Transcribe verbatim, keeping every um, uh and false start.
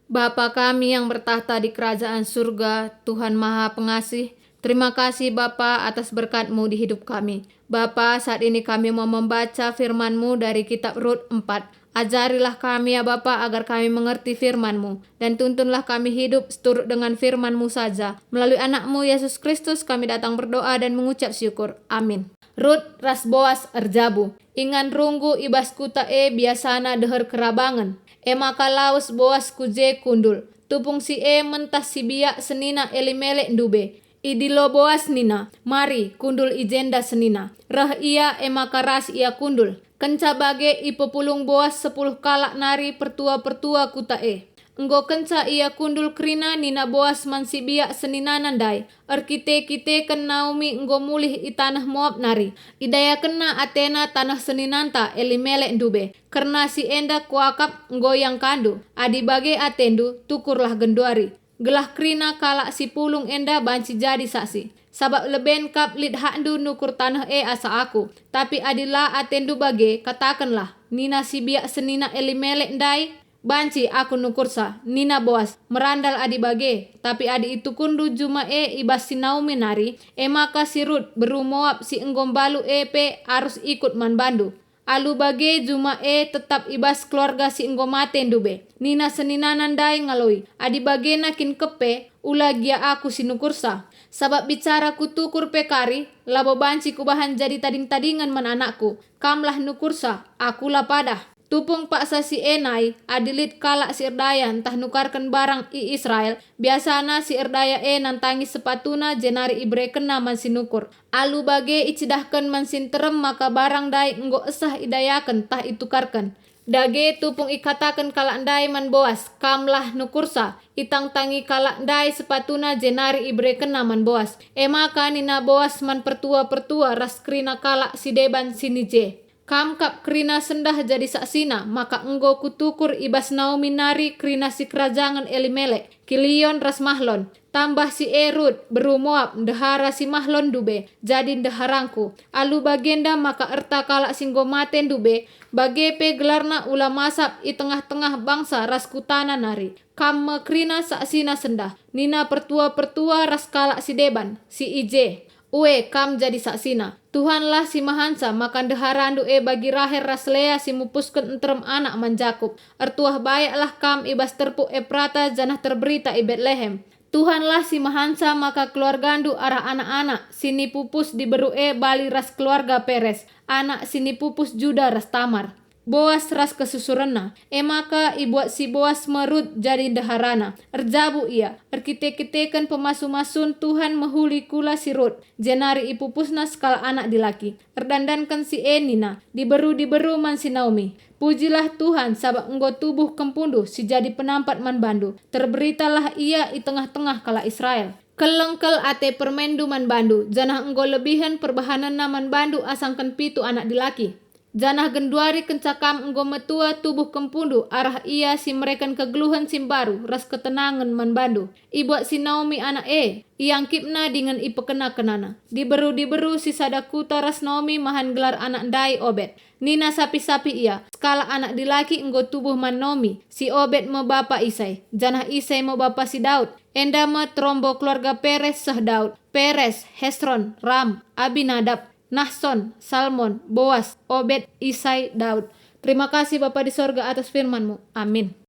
Bapa kami yang bertakhta di kerajaan surga, Tuhan Maha Pengasih, terima kasih Bapa atas berkat-Mu di hidup kami. Bapa, saat ini kami mau membaca firman-Mu dari kitab Rut empat. Ajarilah kami, ya Bapa, agar kami mengerti firman-Mu, dan tuntunlah kami hidup seturut dengan firman-Mu saja. Melalui Anak-Mu, Yesus Kristus, kami datang berdoa dan mengucap syukur. Amin. Rut ras Boas erjabu. Ingan runggu i bas kuta e biasana deher kerabangen. E maka lawes Boas ku je kundul. Tupung si e mentah si biak senina Elimelek ndube. Idilo Boas nina, "Mari, kundul i jenda," senina. Reh ia, e maka ras ia kundul. Kenca bage ipepulung Boas sepuluh kalak nari pertua-pertua kuta e. Enggo kenca ia kundul kerina, nina Boas man si biak seninana ndai, "Erkite-kiteken Naomi enggo mulih i taneh Moab nari. Idayakenna atena taneh seninanta Elimelek ndube. Kerna si enda kuakap enggo iangkandu. Adi bage atendu, tukurlah genduari, gelah kerina kalak si pulung enda banci jadi saksi. Sabap leben kap lit hakndu nukur taneh e asa aku. Tapi adi la atendu bage, katakenlah, nina si biak senina Elimelek ndai, 'Banci aku nukursa,' nina Boas, merandal adi bage. Tapi adi itukurndu juma e i bas si Naomi nari, e maka si Rut, beru Moab si enggo mbalu e pe arus ikut man bandu. Alu bage juma e tetap i bas keluarga si enggo mate ndube." Nina seninana ndai ngaloi, "Adi bagena kin kepe, ula gia aku si nukursa. Sabap bicara kutukur pe kari, labo banci kubahan jadi tading-tadingen man anakku. Kamlah nukursa, aku la padah." Tupung paksa si e nai, adi lit kalak si erdaya ntah nukarken barang i Israel, biasana si erdaya e nantangi sepatuna jenari iberekenna man si nukur. Alu bage icidahken man si nterem maka barang ndai enggo esah idayaken ntah itukarken. Dage tupung ikataken kalak ndai man Boas, "Kamlah nukursa," itangtangi kalak ndai sepatuna jenari iberekenna man Boas. E maka nina Boas man pertua-pertua ras kerina kalak si deban si ni je, "Kam kap kerina sendah jadi saksina maka enggo kutukur i bas Naomi nari kerina sikerajangen Elimelek, Kilion ras Mahlon. Tambah si e Rut, beru Moab, ndehara si Mahlon ndube, jadi ndeharangku. Alu bagenda maka erta kalak si enggo mate ndube, bage pe gelarna ula masap i tengah-tengah bangsa ras kutana nari. Kam me kerina saksina sendah," nina pertua-pertua ras kalak si deban, si i je. "Ue, kam jadi saksina. Tuhanlah si mahanca maka ndeharandu e bagi Rahel ras Lea si mupusken nterem anak man Jakup. Ertuah bayaklah kam i bas terpuk Eprata janah terberita i Betlehem. Tuhanlah si mahanca maka keluargandu arah anak-anak si nipupus diberu e bali ras keluarga Peres, anak si nipupus Juda ras Tamar." Boas ras kesusurenna. E maka ibuat si Boas me Rut jadi ndeharana. Erjabu ia. Erkite-kiteken pemasu-masun Tuhan mehuli kula si Rut, jenari ipupusna sekalak anak dilaki. Erdandanken si e nina, diberu-diberu man si Naomi, "Pujilah Tuhan, sabap enggo tubuh kempundu si jadi penampat man bandu. Terberitalah ia i tengah-tengah kalak Israel. Keleng kal ate permenndu man bandu, janah enggo lebihen perbahanenna man bandu asangken pitu anak dilaki. Janah genduari kenca kam enggo metua tubuh kempundu arah ia si mereken kegeluhen si mbaru ras ketenangen man bandu." Ibuat si Naomi anak e, iangkipna dingen ipekenakenana. Diberu-diberu si sada kuta ras Naomi mahan gelar anak ndai Obed. Nina sapih-sapih ia, "Sekalak anak dilaki enggo tubuh man Naomi, si Obed me bapa Isai, janah Isai me bapa si Daud." Enda me terombo keluarga Peres seh Daud: Peres, Hesron, Ram, Abinadab, Nahson, Salmon, Boas, Obed, Isai, Daud. Terima kasih Bapa di sorga atas firman-Mu. Amin.